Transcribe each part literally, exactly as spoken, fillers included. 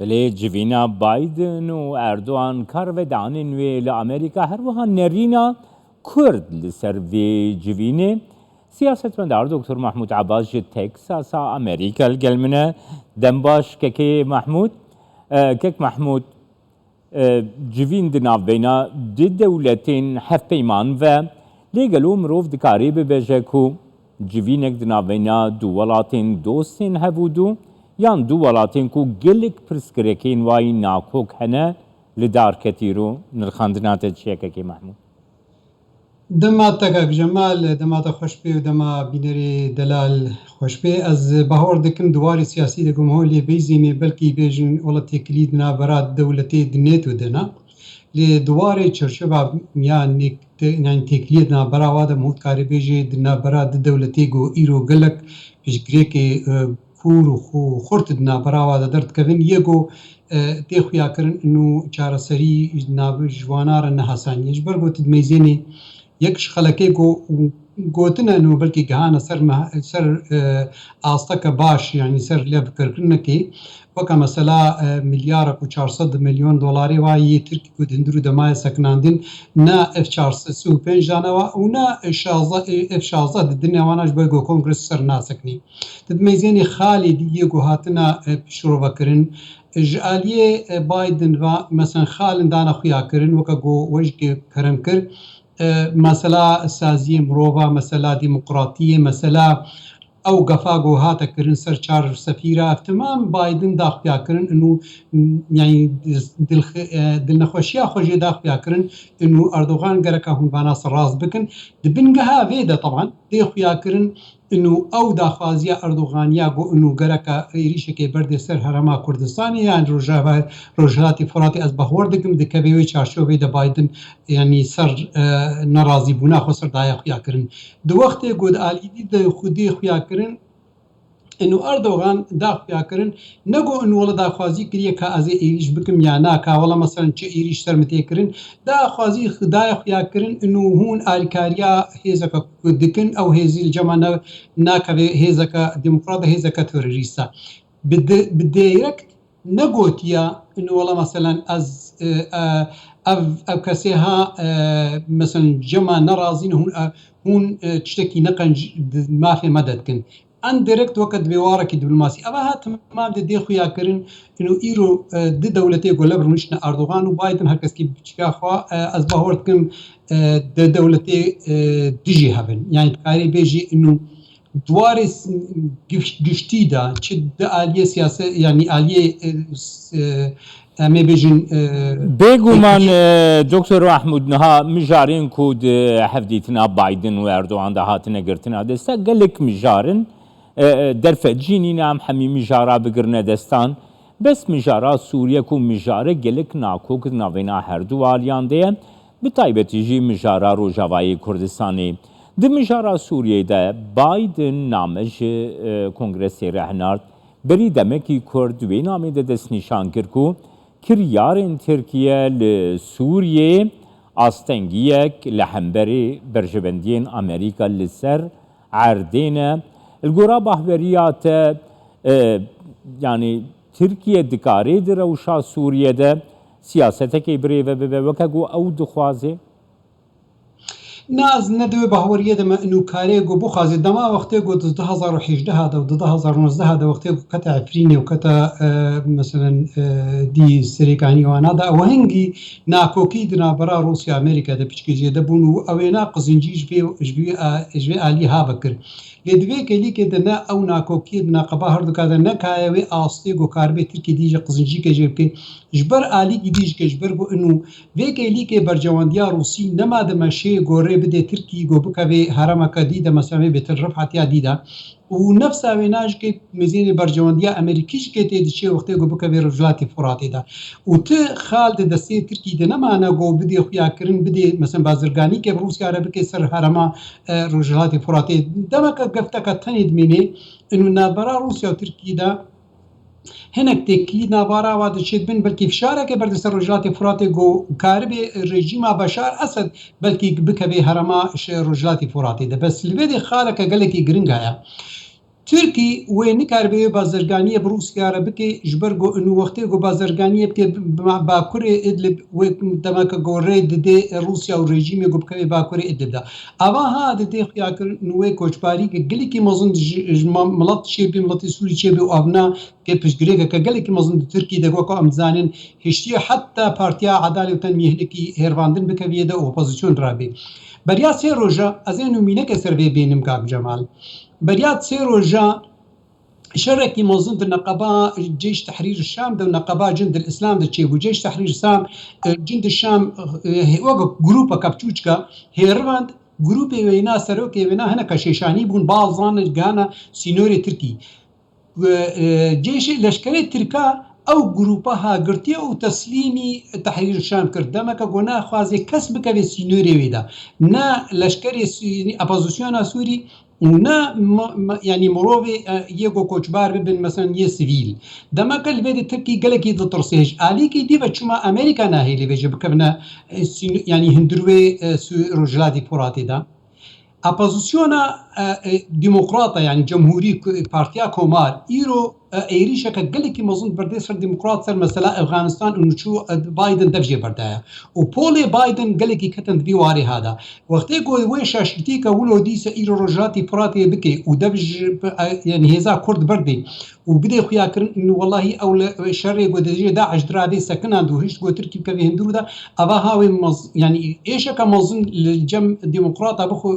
Belê civîna Biden û Erdogan kar ve danên wê li Amerîka, her wiha nerîna Kurd li ser vê civînê. Siyasetmedar Doktor Mahmûd Abbas ji Texasa Amerîka li gel min e. Dem baş kekê Mahmûd. E, kek Mahmûd, e, civîn di navbeyna du dewletên hevpeyman ve, lê gelo mirov dikare bibêje ku civînek di navbeyna du welatên dostên hevûdu yan du welatên ku gelek pirsgirêkên wayî nakok hene, li dar ketî ro? Nirxandina te çi ye kekê Mahmûd? Dema te kak Cemal, dema te xweş bê û dema bînerê delal xweş bê. Ez bawer dikim di warê siyasî de ku em holê beyzînê, belkî bêjin wela têkilî di navbera dewletê di NATO de ne. Lê di warê çarçova ya nêk-, te-, yanî têkiliyê di navbera wa de em hûn dikarê bêjê di navbera di dewletê ku îro gelek piştgirêkê, e, kûr û xu-, xurt di navbera wa de derdikevin, yê ku, e, tê xuyakirin û çareserî nav-, ji wana re ne hesan ye. Ji ber ku tu dimeyzênê yek ji xelekê ku gotine û belkî gihane ser meh-, ser, e, asteke baş, yanî ser lêvbikirkirinekê, weke mesela, e, milyarek û çar sed milyon dolarê wa yê Tirkî ku di hundir û demaye sekinandin, ne F çar sed sî û pênc dane wa û ne şazdeh, e, F şazdeh di dinê wana ji ber ku Kongres ser nasekinî. Di dimeyzênê xalê dî yê ku hatine, e, pişrovekirin. Ji aliyê, e, Biden ve, mesela xalin dane xuyakirin, weke ku we jî kerem kir, e, mesela saziyê mirova, mesela demokratiyê, mesela ew gefa ku hate kirin ser çar sefîra, ev temam Biden da xuyakirin, û, yanî dil-, dilxi-, e, dilnexweşiya xwe jê da xuyakirin, û Erdogan gereka hûn vana rast bikin. Di bingeha vê de, teban, tê xuyakirin, û ew daxwaziya Erdoganiya ku û gereka êrîşekê berdê ser Herêma Kurdistanê yan Rojava-, Rojhilatê Firatê, ez bawer dikim dikeve wê çarçovê de Biden, yanî ser, e, nerazîbûna xwe ser daye xuya kirin. Di wextê ku di alî dî de xwedê xuya kirin, û Erdogan da xuya kirin, ne ku û wela daxwazî kiriye ka ez ê êrîş bikim ya na, ka wela meselan çi êrîş ser min tê kirin, daxwazî daye xuya kirin û hûn alîkariya hêzeke ku dikin, ew hêzî li cema ne-, nakeve hêzeke demokrat, hêzeke terorîst e. Bi di-, bi direkt negotiya û wela meselan ez, e, e, ev, ev kesê ha, e, meselan cema nerazî ne, hûn, e, hûn, e, tiştekî neqenc di mafê me de dikin. Endirekt weke di bêwarekî diplomasî. Eva ha temam de dê xuya kirin, û îro, e, di dewletê ku lev rûniştine Erdogan û Biden, her kes kî biçika xwe, e, ez bawer dikim, e, di dewletê, e, dijî hebin. Yanî dikarê bêjî û di warê s-, giş-, giştî de, çi di aliyê siyase-, yanî aliyê, e, s-, e, em ê bêjin, e, Bêguman, têkiliyê e, Doktor Mahmûd, niha mijarên ku di hevdîtina Biden û Erdogan de hatine girtina dest, gelek mijar in, e, e, derfet jî nîne em hemî mijara bigirine destan. Bes mijara Sûriye ku mijare gelek nakok di navbeyna her du aliyan de ye, bi taybetî jî mijara Rojavayê Kurdistanê. Di mijara Sûriyeyê de Biden name ji, e, Kongresê re hinart. Berî demekî Kurd di wê namê de destnîşan kir ku kiryarên Tirkiye li Sûriyeyê astengiyek li hemberî berjewendiyên Amerîka li ser erdê ne. Li gora bahweriya te, e, yanî Tirkiye dikare di rewşa Sûriye de siyasetekê birêve bibe weke ku ew dixwaze? Na, ez ne di wê bahweriyê de me, û karê ku bixwaze dema wextê ku di du hezar û hejdeh de û di du hezar û nozdeh de wextê ku kete Efrînê û kete, e, meselen, e, dî Serêkanî wana de, ew hingî nakokî di navbera Rûsya Amerîka de piçkê jê de bûn û ew ê na qizincî ji vê, ji vê, e, ji vê alî ha vekir. Lê di vê kêlîkê de ne ew nakokiyê di neqeba herduka de nekaye wê astê ku karibê Tirkî dî ji qizincîkê jê bike, ji ber alîkî dî jike, ji ber ku û vê kêlîkê bercewendiya Rûsî nema di meşê gorê bidê Tirkî ku bikevê heremeke dî de, mesela vê Bêtil Rifat ya dî de. Û nefsa wê na jike mêzênê bercewendiya Amerîkî jike tê diçê wextê ku bikevê Rojhilatê Firatê de. Û ti xal di destê Tirkî de nemane ku bidê xuya kirin, bidê, mesela bazirganî ke bi Rûsya re bike ser herema, e, Rojhilatê Firatê. Demeke gefteke tenê dimênê, û navbera Rûsya û Tirkî de hinek têkilî navbera wa de çêdibin, belkî fişareke berde ser Rojhilatê Firatê ku karibê rejîma Beşar Esed belkî bikevê herema ji Rojhilatê Firatê de. Bes li vê de xaleke gelekî giring heye. Tirkî wê nikaribe wê bazirganiyê bi Rûsya re bike, ji ber ku inu wextê ku bazirganiyê bike bi, bi Bakurê Idlib, wê demeke ku rê dide Rûsya û rejîmê ku bikeve Bakurê Idlib de. Ava ha dide xuyakirin inu wê koçbarî ke gelekî mezin ji, ji ma-, milet çêbe, miletê Sûrî çêbe û avna ke piştgirêkeke gelekî mezin di Tirkî de, wek em dizanin, hiştiye heta Partiya Adalê û Tenmî hinekî hêrvandin bikeviyê de û opozîsyon rabe. Beriya sê roja, ez ê numîneke ser vê bênim, kak Cemal. Beriya sê roja şerekî mezin di neqeba Ceyş Tehrîr Şam de û neqeba Cindil Îslam de çêbû. Ceyş Tehrîr Şam, e, Cindil Şam, e, weke grûpeke biçûçke hêrvand, grûpê wêna, serokê wêna hineke şêşanî bûn, bazan gihana sînorê Tirkî. Ku, e, cêşê leşkerê Tirka ew grûpa ha girtiye û teslîmî Tehrîr Şam kir. Demeke ku naxwaze kes bikeve sînorê wê de. Ne leşkerê Sû-, opozîsyona Sûrî û ne ma-, ma-, yanî mirovê, e, yê ku koçbar bibin, meselen yê sivîl. Demeke li vê de Tirkî gelekî ditirsê. Ji alîkî dî ve çima Amerîka nahêlê vê jî bikevine, e, sîn-, yanî hundirê wê, e, Sû-, Rojhilatî Furatê de. Opozisyona, e, e, demokrata, yanî cemhurî, ku-, partiya Komar, îro, e, êrîşeke gelekî mezin berdê ser demokrat, ser mesela Efxanistan û çû, e, Biden dev jê berdaye. Û polê Biden gelekî ketin di vî warê ha de. Wextê ku wê şaşîtî ke wilo dîse îro Rojhilatî Firatê bike û dev ji, e, yanî hêza Kurd berdê û bidê xuyakirin, inu wellahî ew li şerê ku dijî DAIŞ dirabê sekinand û hişt ku Tirkî bikevê hundirû de, eva ha wê mez-, yanî êşeke mezin li cem demokrata bixwe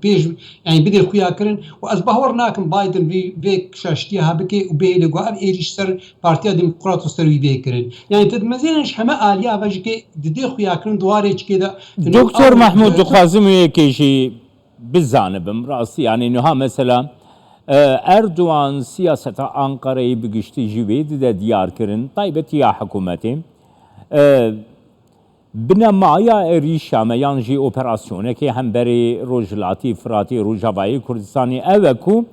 pêş, yanî bidê xuyakirin û ez bawer nakim Biden vê, vê şaştiya ha bike û bihêle ku ev êrîş ser Partiya Demokrat û ser wî bê kirin. Yanî tu dimezêne ji heme aliya ve jikê didê xuyakirin di warê çikê de. Doktor Mehmûd, dixwazim wê yekê jî bizanibim, rastî, yanî niha mesela, e, Erdogan siyaseta Ankarayê bi giştî jî wê dide diyarkirin, taybetiya hikûmetê, e, binemaya êrîşa me yan jî operasyonekê hemberî Rojhilatî Firatê, Rojavayê Kurdistanê ew e ku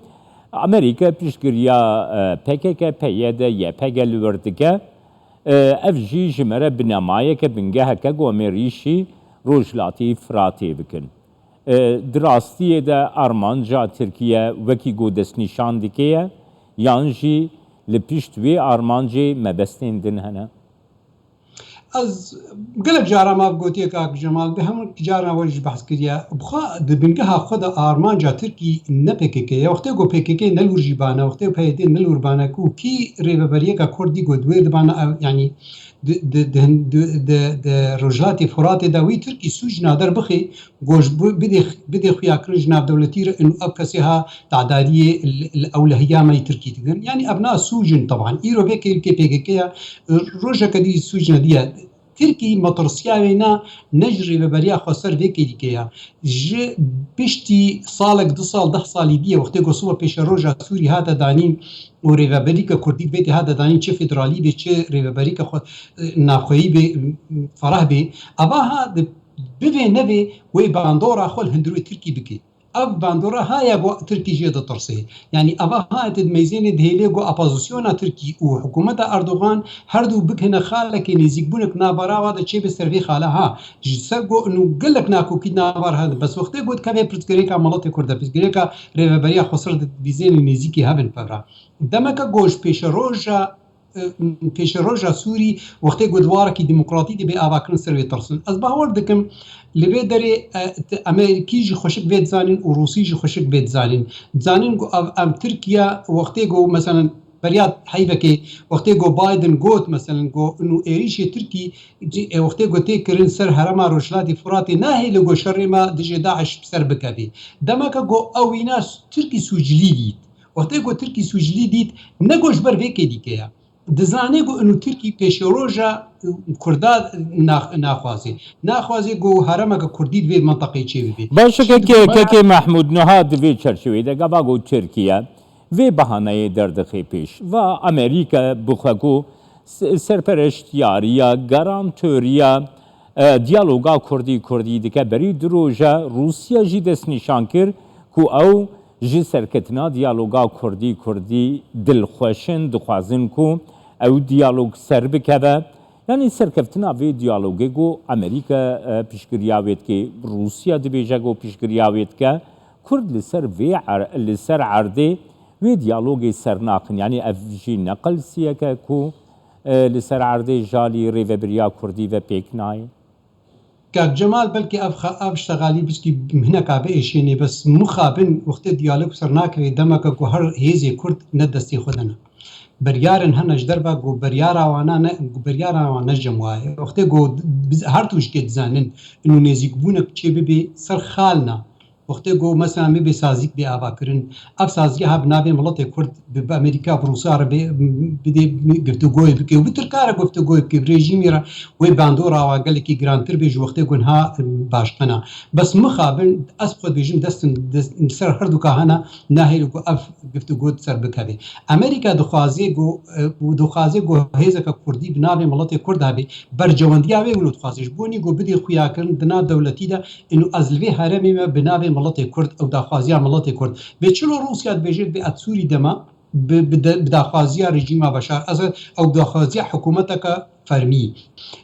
Amerîka piştgiriya, e, P K K, P Y D, Y P G li wir dike. E, ev jî ji me re binemayeke, bingeheke ku em ê êrîşî Rojhilatî Firatê bikin. E, di rastiyê de armanca Tirkiye wekî ku destnîşan dike ye, yan jî li pişt wê armancê mebestên din hene? Ez gelek caran me ev gotiye, kak Cemal, bi hemû caran we jî behs kiriye. Bi xwe di bingeha xwe de armanca Tirkî ne P K K ye. Wextê ku P K K ne li wir jî bane, wextê P Y D ne li wir bane, ku kî rêveberiyeke Kurdî ku di wê dibane, ev, yanî di, di, di, di, di, di Rojhilatê Furatê de wî Tirkî sûc nader bixê, goş bi-, bidê, bidê xuyakirin ji navdewletî re, û ev kesê ha tedariyê li, li ewlehiya me yî Tirkî dikin. Yanî ev na sûc in teban. Îro vê kêlîkê P K K ya, rojeke dî sûc nediye. Tirkî metirsiya wê na, ne ji rêveberiya xweser vê kêlîkê ya. Ji piştî salek, du sal, deh salî diye, wextê ku sibe pêşeroja Sûrî hate danîn û rêveberîke Kurdî vê tê hate danîn, çi federalî bê, çi rêveberîke xwe, navxweyî bê, ferah bê, eva ha di bivê nevê wê bandora xwe li hundirê Tirkî bike. Ev bandora ha ye ku Tirkî jê ditirsê. Yanî eva ha, tu dimeyzênê dihêlê ku opozisyona Tirkî û hikûmeta Erdogan her du bikine xalekê nêzîkbûnek navbera wa de çêbe ser vê xala ha. Ji ser ku inu gelek nakokî navbera hene. Bes wextê ku dikeve pirsgirêka miletê Kurd de, pirsgirêka rêveberiya xweser de, dibîzênê nêzîkî hev in pevra. Demeke ku ji pêşeroja e, pêşeroja Sûrî wextê ku di warekî demokratî de bê avakirin ser wê tirsin. Ez bawer dikim li vê derê, e, t-, Amerîkî jî xweşik vê dizanîn û Rûsî jî xweşik vê dizanîn. Dizanîn ku ev, em Tirkiye wextê ku, meselen, beriya heyvekê, wextê ku Biden got, meselen, ku inu êrîşê Tirkî, e, wextê ku tê kirin ser herêma Rojhilatê Furatê, nahêle ku şerê me dijê DAIŞ bi ser bikevê. Demeke ku ew wîna Tirkî sûcilî dît. Wextê ku Tirkî sûcilî dît, ne ku ji ber vê kêlîkê ye. Dizanê ku inu Tirkî pêşeroja Kurda nax-, naxwazê. Naxwazê ku herêmeke Kurdî di vê menteqeyê çêbibe. Baş e, kekê, kekê Mehmûd, niha di vê çerçeveyê de gava ku Tirkiye vê bahaneyê derdixe pêş, va Amerîka bi xwe ku s-, serpereştiyariya, garantoriya, e, diyaloga Kurdî-Kurdî dike. Berî du roja Rûsya jî destnîşan kir ku ew ji serketina diyaloga Kurdî-Kurdî dilxweş in, dixwazin ku ew diyalog ser bikeve. Yanî serkeftina vê diyalogê ku Amerîka, e, piştgiriya wê dike, Rûsya dibêje ku piştgiriya wê dike, Kurd li ser vê er-, li ser erdê Wê diyalogê ser nakin, yanî ev jî ne qelsiyeke ku, e, li ser erdê jalî rêvebiriya Kurdî ve pêk nayê? Kak Cemal, belkî ev xe-, ev ştexalî biskî hineka biêşênê, bes mixabin wextê diyalog ser nakevê demeke ku her hêzê Kurd ne destê xwe de ne. Beryarin hene ji derve ku beryara wana ne, ku beryara wan ne cem waye. Wextê ku biz her tûşkê dizanin, inu nêzîkbûnek çê bibe ser xal ne. Wextê ku mesela me bê sazîk bê avakirin, ev saziya ha bi navê miletê Kurd bi, bi Amerîka, bi Rûsya re bê, bidê guftûgoyê bike û bi Tirka re guftûgoyê bike, bi rejîmê re wê bandora wa gelekî girantir bê ji wextê ku niha başqena. Bes mixabin, ez xwe dibêjim destin, dest, ser herduka hene, nahêle ku ev guftûgo ser bikeve. Amerîka dixwaze ku, e, û dixwaze ku hêzeke Kurdî bi navê miletê Kurd hebe, berjewendiya wê wilo dixwaze. Ji bo nî ku bidê xuyakirin di nav dewletî de, inu ez li vê herêmê me bi navê miletê Kurd, ew daxwaziya miletê Kurd. Bê çilo Rûsya dibêje bê ez Sûrî de me, bi, bi de, bi daxwaziya rejîma Beşar Esed, ew daxwaziya hikûmeteke fermî.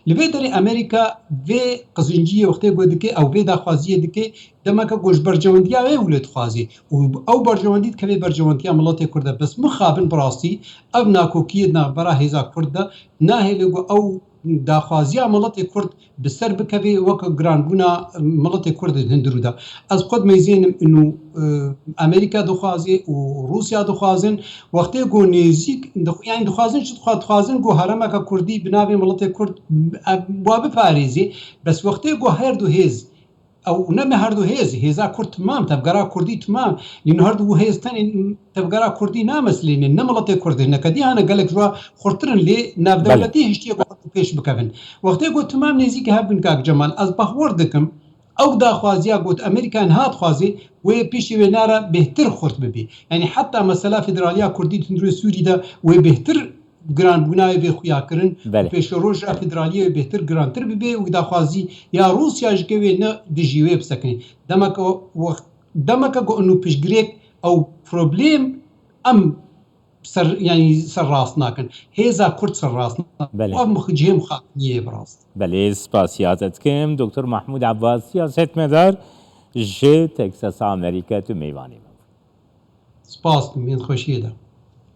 Li vê derê Amerîka vê qizinciyê wextê ku dike, ew vê daxwaziyê dike, demeke ku ji berjewendiya wê wilo dixwaze. Û ew berjewendî dikeve berjewendiya miletê Kurd de. Bes mixabin bi rastî ev nakokiyê di navbera hêza Kurd de nahêle ku ew daxwaziya miletê Kurd bi ser bikeve weke giranbûna miletê Kurd di hundirû de. Ez xwe dimeyzênim inu, e, Amerîka dixwaze û Rûsya dixwazin. Wextê ku nêzîk, dix-, yanî dixwazin çi dixwa-, dixwazin ku herêmeke Kurdî bi navê miletê Kurd, e, wa biparêzê. Bes wextê ku her du hêz, ew ne me her du hêz, hêza Kurd timam, tevgera Kurdî timam. Lê nu her du hêz tenê tevgera Kurdî namesilênin, ne miletê Kurd, hinekadî hene gelek ji wa xurtir in, lê navdewletî hiştiye ku xurt pêş bikevin. Wextê ku timam nêzîkî hev bin, kak Cemal, ez bawer dikim, ew daxwaziya ku Amerîka niha dixwaze, wê piştî wê nara bêhtir xurt bibe. Yanî heta mesela federaliya Kurdî di hundirê Sûrî de wê bêhtir giranbûna wê bê xuyakirin, Belê. Pêşeroja federaliyê wê bêhtir girantir bibe û daxwazî ya Rûsya ji ke wê ne dijî wê bisekinê. Demeke wext, demeke ku inu piştgirêk ew problem em ser, yanî ser rast nakin. Hêza Kurd ser rast nakin. Belê. Ev mix-, cihê mixabiniyê bi rast. Belê, spasiya te dikim. Doktor Mahmûd Ebbas, siyasetmedar ji Texas Amerîka, tu mêvanê me bû. Spas, min xweşiyê de.